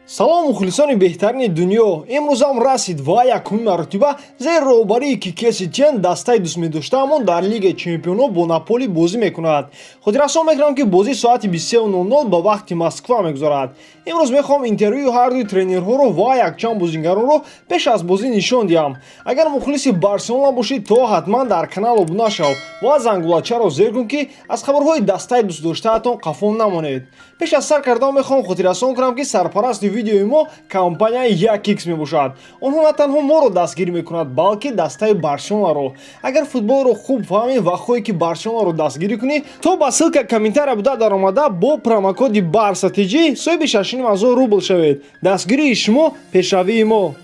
Салом, мухлисони беҳтарини дунё! Имрӯзам расид ва якуми маротиба зери роҳбарии Кике Сетиен дастаи дӯстмедоштаамон дар Лигаи чемпионҳо бо Наполи бозӣ мекунад. Хотиррасон мекунам, ки бозӣ соати 23:00 ба вақти Москва мегузарад. Имрӯз мехоҳам интервюи ҳардуи тренерҳоро ва якчанд бозигаронро пеш аз бозӣ нишон диҳам. Агар мухлиси Барселона бошӣ, то ҳатман дар канал обуна шав ва зангулачаро зер кун, ки аз хабарҳои дастаи дӯстдоштаатон қафо намонед. Пеш аз сар кардан мехоҳам хотиррасон кунам, ки сарпарасти видеои мо компанияи 1x мебошад. Онҳо на танҳо моро дастгирӣ мекунад, балки дастаи Барселонаро. Агар футболро хуб фаҳмӣ ва хоҳӣ, ки Барселонаро дастгирӣ кунӣ, то ба ссылка комментария буда даромада, бо промокоди Барса TJ соҳиби 6500 рубл шавед. Дастгирии шумо — пешравии мо.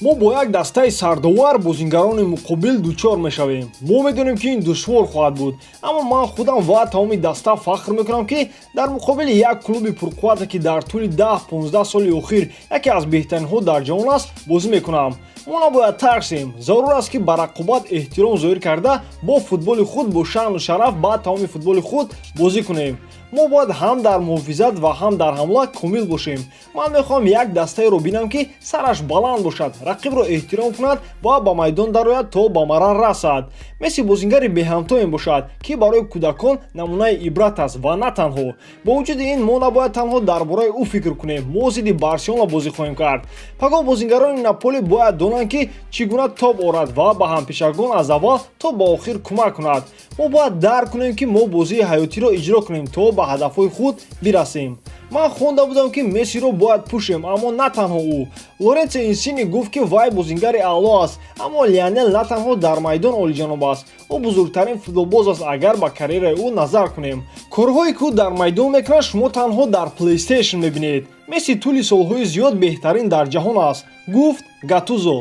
Мо бо як дастаи сардовар бозингарони муқобил дучор мешавем. Мо медонем, ки ин душвор хоҳад буд, аммо ман худам ва тамоми даста фахр мекунам, ки дар муқобили як клуби пурқуввате, ки дар тӯли 10-15 соли охир яке аз беҳтаринҳо дар ҷаҳон аст, бозӣ мекунам. Мо набояд тарсем. Зарур аст, ки ба рақобат эҳтиром зоҳир карда, бо футболи худ бо шаъну шараф ба тамоми футболи худ бозӣ кунем. Мо бояд ҳам дар муҳофизат ва ҳам дар ҳамла комил бошем. Ман мехоҳам як дастаеро бинам, ки сараш баланд бошад, рақибро эҳтиром кунад ва ба майдон дарояд, то ба марал расад. Месси бозингари беҳамтое бошад, ки барои кӯдакон намунаи ибрат аст. Ва на танҳо бо вуҷуди ин, мо набояд танҳо дар бораи ӯ фикр кунем. Мо зидди Барселона бозӣ хоҳем кард. Пагоҳ бозингарони Наполи бояд донанд, ки чӣ гуна тоб орад ва ба ҳампешагон аз аввал то ба охир кӯмак кунад. Мо бояд дарк кунем, ки мо бозии ҳаётиро иҷро кунем, то ба ҳадафҳои худ бирасем. Ман хонда будам, ки Мессиро бояд пӯшем, аммо на танҳо ӯ. Лоренсо Инсини гуфт, ки вай бозингари аъло аст, аммо Лионел на танҳо дар майдон олиҷаноб аст, ӯ бузургтарин футболбоз аст. Агар ба карьераи ӯ назар кунем, корҳое ки ӯ дар майдон мекунад, шумо танҳо дар Плейстейшн мебинед. Месси тӯли солҳои зиёд беҳтарин дар ҷаҳон аст, гуфт Гатузо.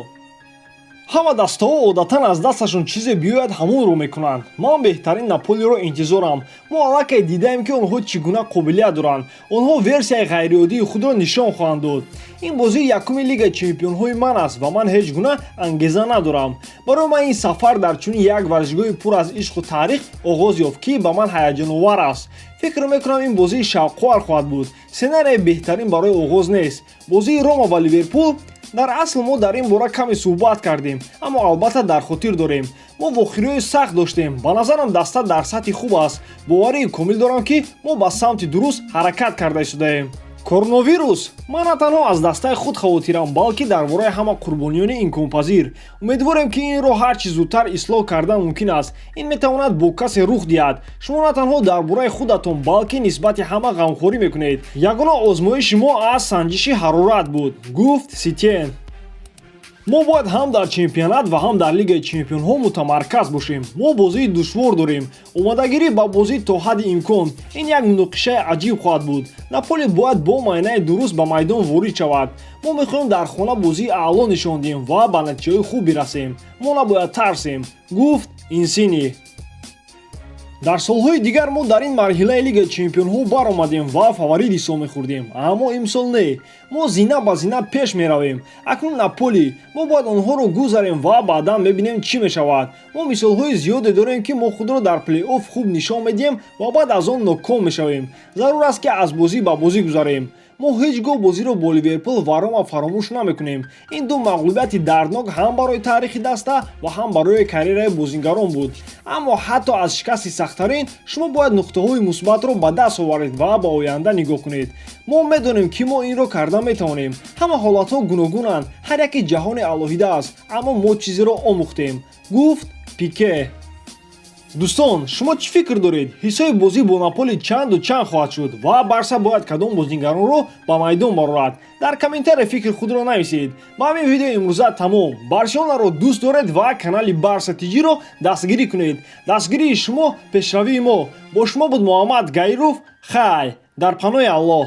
Ҳама дастаҳо одатан аз дасташон чизе биёяд, ҳамонро мекунанд. Ман беҳтарин Наполиро интизорам. Мо аллакай дидаем, ки онҳо чӣ гуна қобилият доранд. Онҳо версияи ғайриоддии худро нишон хоҳанд дод. Ин бозии якуми Лигаи чемпионҳои ман аст ва ман ҳеҷ гуна ангеза надорам. Барои ман ин сафар дар чунин як варзишгоҳи пур аз ишқу таърих оғоз ёфт, ки ба ман ҳаяҷоновар аст. Фикр мекунам, ин бозии шавқовар хоҳад буд. Сценарияи беҳтарин барои оғоз нест. Бозии Рома ва Ливерпул. Дар асл мо дар ин бора каме суҳбат кардем, аммо албатта дар хотир дорем, мо вохӯриҳои сахт доштем. Ба назарам, даста дар сатҳи хуб аст. Боварии комил дорам, ки мо ба самти дуруст ҳаракат карда истодаем. Коронавирус. Ман на танҳо аз дастаи худ хавотирам, балки дар бораи ҳама қурбониёни имконпазир. Умедворем, ки инро ҳар чӣ зудтар ислоҳ кардан мумкин аст. Ин метавонад бо касе рух диҳад. Шумо на танҳо дар бораи худатон, балки нисбати ҳама ғамхорӣ мекунед. Ягона озмоиши мо аз санҷиши ҳарорат буд, гуфт Ситен. Мо бояд ҳам дар чемпионат ва ҳам дар Лигаи чемпионҳо мутамарказ бошем. Мо бозии душвор дорем. Омодагирӣ ба бозӣ то ҳадди имкон. Ин як муноқишаи аҷиб хоҳад буд. Наполи бояд бо маънаи дуруст ба майдон ворид шавад. Мо мехоҳем дар хона бозии аъло нишон диҳем ва ба натиҷаҳои хуб бирасем. Мо набояд тарсем, гуфт Инсини. Дар солҳои дигар мо дар ин марҳилаи Лигаи чемпионҳо баромадем ва фаворит ҳисоб мехӯрдем, аммо имсол не. Мо зина ба зина пеш меравем. Акнун Наполи. Мо бояд онҳоро гузарем ва баъдан мебинем, чӣ мешавад. Мо мисолҳои зиёде дорем, ки мо худро дар плей-офф хуб нишон медиҳем ва баъд аз он ноком мешавем. Зарур аст, ки аз бозӣ ба бозӣ гузарем. Мо ҳеҷ гоҳ бозиро бо Ливерпул ва Рома фаромӯш намекунем. Ин ду мағлубияти дарднок ҳам барои таърихи даста ва ҳам барои карьераи бозингарон буд. Аммо ҳатто аз шикасти сахттарин шумо бояд нуқтаҳои мусбатро ба даст оваред ва ба оянда нигоҳ кунед. Мо медонем, ки мо инро карда метавонем. Ҳама ҳолатҳо гуногунанд, ҳар яке ҷаҳони алоҳида аст, аммо мо чизеро омӯхтем, гуфт Пике. Дӯстон, шумо чӣ фикр доред? Ҳисоби бозӣ бо Наполи чанду чанд хоҳад шуд ва Барса бояд кадом бозингаронро ба майдон барорад? Дар комментария фикри худро нависед. Ба ҳамин видео имрӯза тамом. Барселонаро дӯст доред ва канали Барса Тиҷиро дастгирӣ кунед. Дастгирии шумо — пешравии мо. Бо шумо буд Муҳаммад Гаиров. Хай, дар паноҳи Аллоҳ.